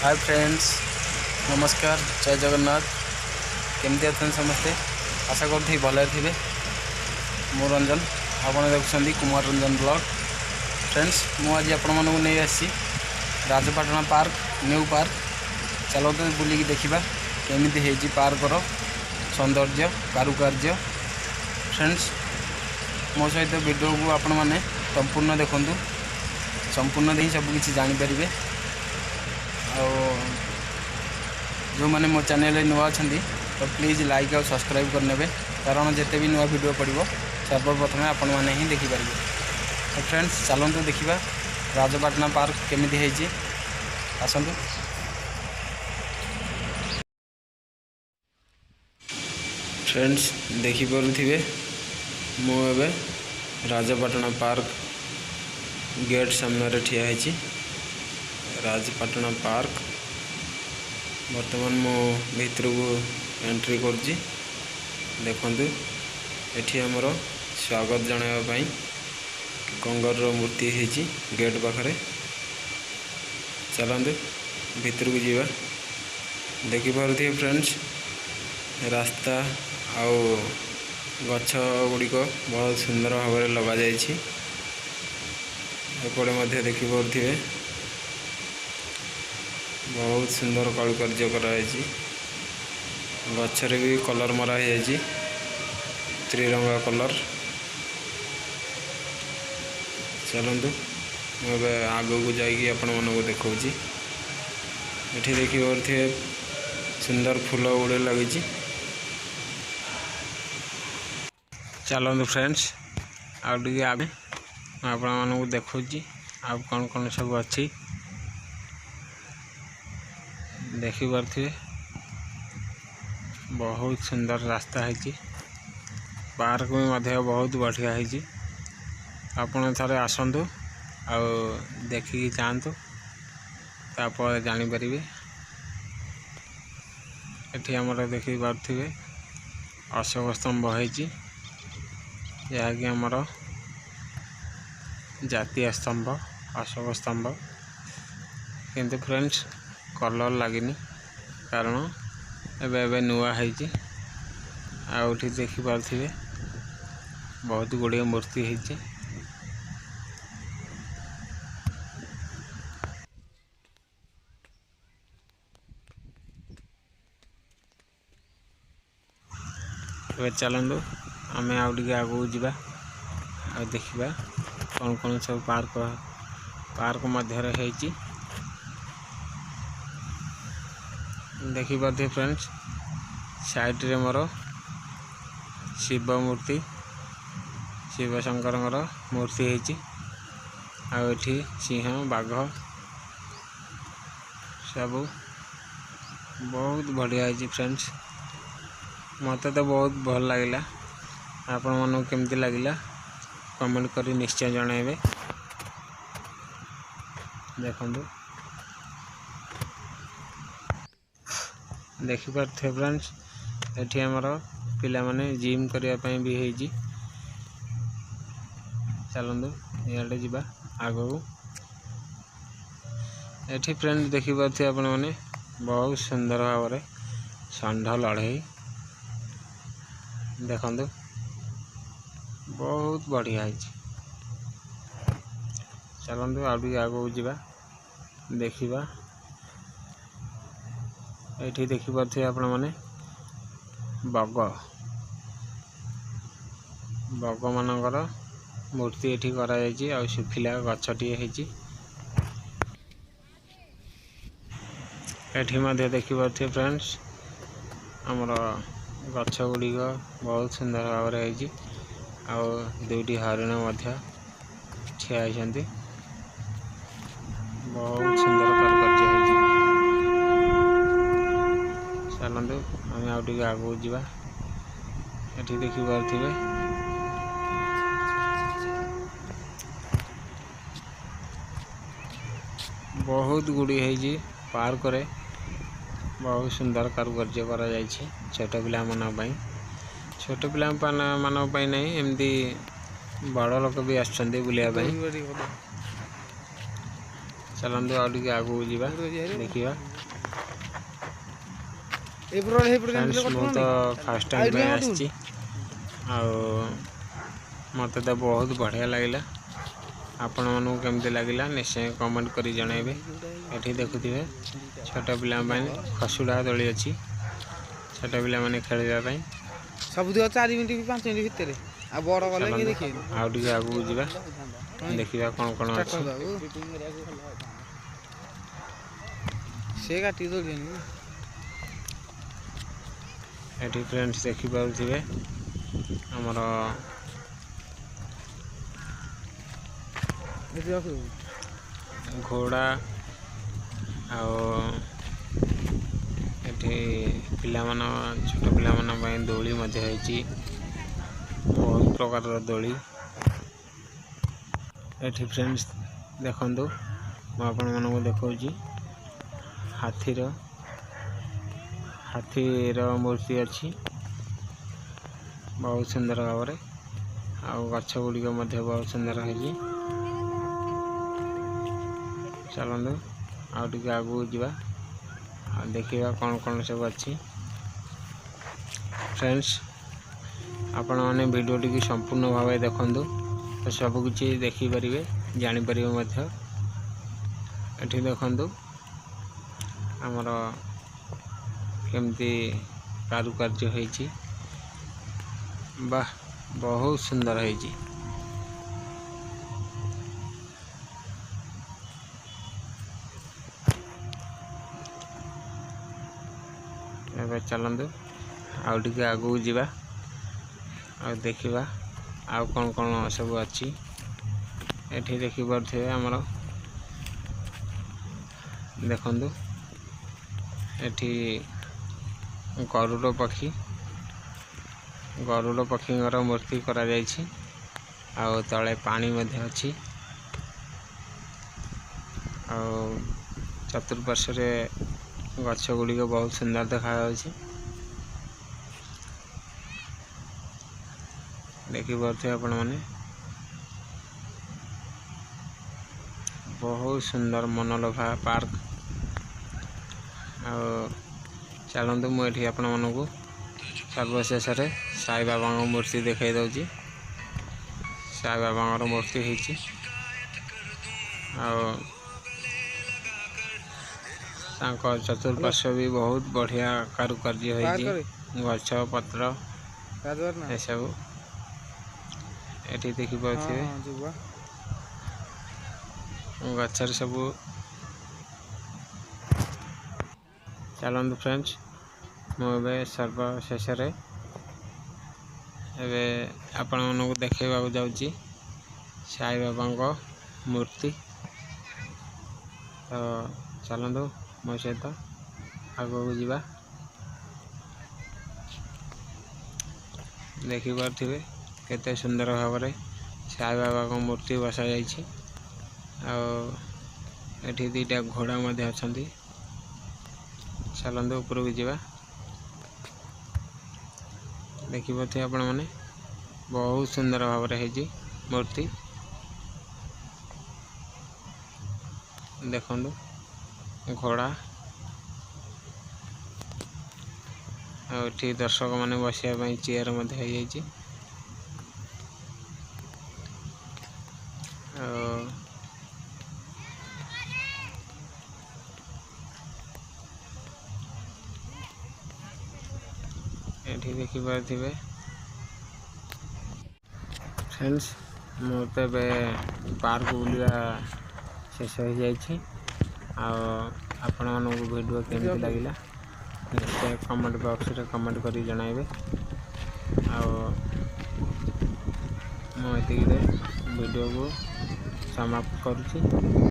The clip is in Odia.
ହାଏ ଫ୍ରେଣ୍ଡସ୍, ନମସ୍କାର, ଜୟ ଜଗନ୍ନାଥ। କେମିତି ଅଛନ୍ତି ସମସ୍ତେ? ଆଶା କରୁଥିବି ଭଲରେ ଥିବେ। ମୁଁ ରଞ୍ଜନ, ଆପଣ ଦେଖୁଛନ୍ତି କୁମାର ରଞ୍ଜନ ବ୍ଲଗ୍। ଫ୍ରେଣ୍ଡସ୍, ମୁଁ ଆଜି ଆପଣମାନଙ୍କୁ ନେଇ ଆସିଛି ରାଜପାଟଣା ପାର୍କ, ନ୍ୟୁ ପାର୍କ। ଚାଲନ୍ତୁ ବୁଲିକି ଦେଖିବା କେମିତି ହେଇଛି ପାର୍କର ସୌନ୍ଦର୍ଯ୍ୟ, କାରୁକାର୍ଯ୍ୟ। ଫ୍ରେଣ୍ଡସ୍, ମୋ ସହିତ ଭିଡ଼ିଓକୁ ଆପଣମାନେ ସମ୍ପୂର୍ଣ୍ଣ ଦେଖନ୍ତୁ, ସମ୍ପୂର୍ଣ୍ଣ ଦେଇ ସବୁକିଛି ଜାଣିପାରିବେ। ଆଉ ଯେଉଁମାନେ ମୋ ଚ୍ୟାନେଲରେ ନୂଆ ଅଛନ୍ତି ତ ପ୍ଲିଜ୍ ଲାଇକ୍ ଆଉ ସବସ୍କ୍ରାଇବ୍ କରିନେବେ, କାରଣ ଯେତେ ବି ନୂଆ ଭିଡ଼ିଓ ପଡ଼ିବ ସର୍ବପ୍ରଥମେ ଆପଣମାନେ ହିଁ ଦେଖିପାରିବେ। ତ ଫ୍ରେଣ୍ଡସ୍, ଚାଲନ୍ତୁ ଦେଖିବା ରାଜପାଟଣା ପାର୍କ କେମିତି ହେଇଛି। ଆସନ୍ତୁ। ଫ୍ରେଣ୍ଡସ୍, ଦେଖିପାରୁଥିବେ ମୁଁ ଏବେ ରାଜପାଟଣା ପାର୍କ ଗେଟ୍ ସାମ୍ନାରେ ଠିଆ ହେଇଛି। ରାଜପାଟଣା ପାର୍କ ବର୍ତ୍ତମାନ ମୁଁ ଭିତରକୁ ଏଣ୍ଟ୍ରି କରୁଛି। ଦେଖନ୍ତୁ, ଏଠି ଆମର ସ୍ୱାଗତ ଜଣାଇବା ପାଇଁ କଙ୍ଗରର ମୂର୍ତ୍ତି ହେଇଛି ଗେଟ୍ ପାଖରେ। ଚାଲନ୍ତୁ ଭିତରକୁ ଯିବା। ଦେଖିପାରୁଥିବେ ଫ୍ରେଣ୍ଡସ୍, ରାସ୍ତା ଆଉ ଗଛ ଗୁଡ଼ିକ ବହୁତ ସୁନ୍ଦର ଭାବରେ ଲଗାଯାଇଛି। ଏପଟେ ମଧ୍ୟ ଦେଖିପାରୁଥିବେ, ବହୁତ ସୁନ୍ଦର କାରୁକାର୍ଯ୍ୟ କରାଯାଇଛି। ଗଛରେ ବି କଲର୍ ମରା ହେଇଯାଇଛି, ତ୍ରିରଙ୍ଗା କଲର୍। ଚାଲନ୍ତୁ, ମୁଁ ଏବେ ଆଗକୁ ଯାଇକି ଆପଣମାନଙ୍କୁ ଦେଖାଉଛି। ଏଠି ଦେଖିପାରୁଥିବେ ସୁନ୍ଦର ଫୁଲ ଗୁଡ଼ିଏ ଲାଗିଛି। ଚାଲନ୍ତୁ ଫ୍ରେଣ୍ଡସ୍, ଆଉ ଟିକେ ଆଗେ ମୁଁ ଆପଣମାନଙ୍କୁ ଦେଖାଉଛି ଆଉ କ'ଣ କ'ଣ ସବୁ ଅଛି। ଦେଖିପାରୁଥିବେ, ବହୁତ ସୁନ୍ଦର ରାସ୍ତା ହେଇଛି। ପାର୍କ ବି ମଧ୍ୟ ବହୁତ ବଢ଼ିଆ ହେଇଛି। ଆପଣ ଥରେ ଆସନ୍ତୁ ଆଉ ଦେଖିକି ଯାଆନ୍ତୁ, ତାପରେ ଜାଣିପାରିବେ। ଏଠି ଆମର ଦେଖିପାରୁଥିବେ ଅଶୋକ ସ୍ତମ୍ଭ ହେଇଛି, ଯାହାକି ଆମର ଜାତୀୟ ସ୍ତମ୍ଭ ଅଶୋକ ସ୍ତମ୍ଭ। କିନ୍ତୁ ଫ୍ରେଣ୍ଡସ୍, କଲର୍ ଲାଗିନି, କାରଣ ଏବେ ଏବେ ନୂଆ ହେଇଛି। ଆଉ ଏଠି ଦେଖିପାରୁଥିବେ ବହୁତ ଗୁଡ଼ିଏ ମୂର୍ତ୍ତି ହେଇଛି। ଏବେ ଚାଲନ୍ତୁ ଆମେ ଆଉ ଟିକେ ଆଗକୁ ଯିବା ଆଉ ଦେଖିବା କ'ଣ କ'ଣ ସବୁ ପାର୍କ ମଧ୍ୟରେ ହେଇଛି। ଦେଖିପାରୁଥିବେ ଫ୍ରେଣ୍ଡସ୍, ସାଇଡ଼ରେ ମୋର ଶିବ ମୂର୍ତ୍ତି, ଶିବ ଶଙ୍କରଙ୍କର ମୂର୍ତ୍ତି ହେଇଛି। ଆଉ ଏଠି ସିଂହ, ବାଘ ସବୁ ବହୁତ ବଢ଼ିଆ ହେଇଛି। ଫ୍ରେଣ୍ଡସ୍, ମୋତେ ତ ବହୁତ ଭଲ ଲାଗିଲା। ଆପଣମାନଙ୍କୁ କେମିତି ଲାଗିଲା କମେଣ୍ଟ କରି ନିଶ୍ଚୟ ଜଣାଇବେ। ଦେଖନ୍ତୁ, ଦେଖିପାରୁଥିବେ ଫ୍ରେଣ୍ଡସ୍, ଏଠି ଆମର ପିଲାମାନେ ଜିମ୍ କରିବା ପାଇଁ ବି ହେଇଛି। ଚାଲନ୍ତୁ ଇଆଡ଼େ ଯିବା ଆଗକୁ। ଏଠି ଫ୍ରେଣ୍ଡ ଦେଖିପାରୁଥିବେ ଆପଣମାନେ, ବହୁତ ସୁନ୍ଦର ଭାବରେ ଷଣ୍ଢ ଲଢ଼େଇ। ଦେଖନ୍ତୁ, ବହୁତ ବଢ଼ିଆ ହେଇଛି। ଚାଲନ୍ତୁ ଆଉ ଟିକେ ଆଗକୁ ଯିବା, ଦେଖିବା। ଏଇଠି ଦେଖିପାରୁଥିବେ ଆପଣମାନେ ବଗ, ବଗମାନଙ୍କର ମୂର୍ତ୍ତି ଏଠି କରାଯାଇଛି। ଆଉ ଶୁଖିଲା ଗଛଟିଏ ହେଇଛି। ଏଠି ମଧ୍ୟ ଦେଖିପାରୁଥିବେ ଫ୍ରେଣ୍ଡସ୍, ଆମର ଗଛ ଗୁଡ଼ିକ ବହୁତ ସୁନ୍ଦର ଭାବରେ ହେଇଛି। ଆଉ ଦୁଇଟି ହରିଣ ମଧ୍ୟ ଠିଆ ହେଇଛନ୍ତି। ବହୁତ ସୁନ୍ଦର କାରୁକାର୍ଯ୍ୟ ହେଇଛି। ଚାଲନ୍ତୁ ଆମେ ଆଉ ଟିକେ ଆଗକୁ ଯିବା। ଏଠି ଦେଖିପାରୁଥିବେ ବହୁତ ଗୁଡ଼ିଏ ହେଇଛି ପାର୍କରେ। ବହୁତ ସୁନ୍ଦର କାରୁକାର୍ଯ୍ୟ କରାଯାଇଛି ଛୋଟ ପିଲାମାନଙ୍କ ପାଇଁ। ଛୋଟ ପିଲାମାନଙ୍କ ପାଇଁ ନାହିଁ, ଏମିତି ବଡ଼ ଲୋକ ବି ଆସୁଛନ୍ତି ବୁଲିବା ପାଇଁ। ଚାଲନ୍ତୁ ଆଉ ଟିକେ ଆଗକୁ ଯିବା, ଦେଖିବା। ଫ୍ରେଣ୍ଡସ୍, ମୁଁ ତ ଫାର୍ଷ୍ଟ ଟାଇମ୍ ପାଇଁ ଆସିଛି ଆଉ ମୋତେ ତ ବହୁତ ବଢ଼ିଆ ଲାଗିଲା। ଆପଣମାନଙ୍କୁ କେମିତି ଲାଗିଲା ନିଶ୍ଚୟ କମେଣ୍ଟ କରି ଜଣାଇବେ। ଏଠି ଦେଖୁଥିବେ ଛୋଟ ପିଲାଙ୍କ ପାଇଁ ଖସୁଡ଼ା ଦୋଳି ଅଛି, ଛୋଟ ପିଲାମାନେ ଖେଳିବା ପାଇଁ। ସବୁତିକ 4 ମିନିଟ୍ କି 5 ମିନିଟ୍ ଭିତରେ, ଆଉ ବଡ଼ ଗଲେ କିଏ ଦେଖିବେନି। ଆଉ ଟିକେ ଆଗକୁ ଯିବା, ଦେଖିବା କ'ଣ କ'ଣ ଅଛି। ସେ କାଟିକି ଦୌଡ଼ିବେନି। ଏଠି ଫ୍ରେଣ୍ଡସ୍ ଦେଖିପାରୁଥିବେ ଆମର ଘୋଡ଼ା, ଆଉ ଏଠି ପିଲାମାନ ଛୋଟ ପିଲାମାନଙ୍କ ପାଇଁ ଦୋଳି ମଧ୍ୟ ହେଇଛି, ବହୁତ ପ୍ରକାରର ଦୋଳି। ଏଠି ଫ୍ରେଣ୍ଡସ୍ ଦେଖନ୍ତୁ, ମୁଁ ଆପଣମାନଙ୍କୁ ଦେଖାଉଛି ହାତୀର ମୂର୍ତ୍ତି ଅଛି ବହୁତ ସୁନ୍ଦର ଭାବରେ, ଆଉ ଗଛ ଗୁଡ଼ିକ ମଧ୍ୟ ବହୁତ ସୁନ୍ଦର ହେଇଛି। ଚାଲନ୍ତୁ ଆଉ ଟିକେ ଆଗକୁ ଯିବା ଆଉ ଦେଖିବା କ'ଣ କ'ଣ ସବୁ ଅଛି। ଫ୍ରେଣ୍ଡସ୍, ଆପଣମାନେ ଭିଡ଼ିଓଟିକୁ ସମ୍ପୂର୍ଣ୍ଣ ଭାବେ ଦେଖନ୍ତୁ ତ ସବୁକିଛି ଦେଖିପାରିବେ, ଜାଣିପାରିବେ ମଧ୍ୟ। ଏଠି ଦେଖନ୍ତୁ ଆମର କେମିତି କାରୁକାର୍ଯ୍ୟ ହେଇଛି। ବାহ, ବହୁତ ସୁନ୍ଦର ହେଇଛି। ଏବେ ଚାଲନ୍ତୁ ଆଉ ଟିକେ ଆଗକୁ ଯିବା ଆଉ ଦେଖିବା ଆଉ କ'ଣ କ'ଣ ସବୁ ଅଛି। ଏଠି ଦେଖିପାରୁଥିବେ ଆମର, ଦେଖନ୍ତୁ ଏଠି ଗରୁଡ଼ ପକ୍ଷୀ, ଗରୁଡ଼ ପକ୍ଷୀଙ୍କର ମୂର୍ତ୍ତି କରାଯାଇଛି ଆଉ ତଳେ ପାଣି ମଧ୍ୟ ଅଛି, ଆଉ ଚତୁଃପାର୍ଶ୍ୱରେ ଗଛ ଗୁଡ଼ିକ ବହୁତ ସୁନ୍ଦର ଦେଖାଯାଉଛି। ଦେଖିପାରୁଥିବେ ଆପଣମାନେ, ବହୁତ ସୁନ୍ଦର ମନଲୋଭା ପାର୍କ। ଆଉ ଚାଲନ୍ତୁ, ମୁଁ ଏଠି ଆପଣମାନଙ୍କୁ ସର୍ବଶେଷରେ ସାଇବାବାଙ୍କ ମୂର୍ତ୍ତି ଦେଖାଇ ଦେଉଛି। ସାଇବାବାଙ୍କର ମୂର୍ତ୍ତି ହେଇଛି ଆଉ ତାଙ୍କ ଚତୁଃପାର୍ଶ୍ୱ ବି ବହୁତ ବଢ଼ିଆ କାରୁକାର୍ଯ୍ୟ ହେଇଛି, ଗଛ ପତ୍ର ଏସବୁ ଏଠି ଦେଖିପାରୁଥିବେ ଗଛରେ ସବୁ। ଚାଲନ୍ତୁ ଫ୍ରେଣ୍ଡସ୍, ମୁଁ ଏବେ ସର୍ବଶେଷରେ ଏବେ ଆପଣମାନଙ୍କୁ ଦେଖାଇବାକୁ ଯାଉଛି ସାଇବାବାଙ୍କ ମୂର୍ତ୍ତି। ତ ଚାଲନ୍ତୁ ମୋ ସହିତ ଆଗକୁ ଯିବା। ଦେଖିପାରୁଥିବେ କେତେ ସୁନ୍ଦର ଭାବରେ ସାଇବାବାଙ୍କ ମୂର୍ତ୍ତି ବସାଯାଇଛି, ଆଉ ଏଠି ଦୁଇଟା ଘୋଡ଼ା ମଧ୍ୟ ଅଛନ୍ତି। ଚାଲନ୍ତୁ ଉପରକୁ ଯିବା। ଦେଖିପାରୁଥିବେ ଆପଣମାନେ, ବହୁତ ସୁନ୍ଦର ଭାବରେ ହେଇଛି ମୂର୍ତ୍ତି। ଦେଖନ୍ତୁ ଘୋଡ଼ା, ଆଉ ଏଠି ଦର୍ଶକମାନେ ବସିବା ପାଇଁ ଚେୟାର ମଧ୍ୟ ହେଇଯାଇଛି। ଆଉ ଏଠି ଦେଖିପାରୁଥିବେ ଫ୍ରେଣ୍ଡସ୍, ମୁଁ ତ ଏବେ ପାର୍କ ବୁଲିବା ଶେଷ ହୋଇଯାଇଛି। ଆଉ ଆପଣମାନଙ୍କୁ ଭିଡ଼ିଓ କେମିତି ଲାଗିଲା ନିଶ୍ଚୟ କମେଣ୍ଟ ବକ୍ସରେ କମେଣ୍ଟ କରି ଜଣାଇବେ। ଆଉ ମୁଁ ଏତିକିରେ ଭିଡ଼ିଓକୁ ସମାପ୍ତ କରୁଛି।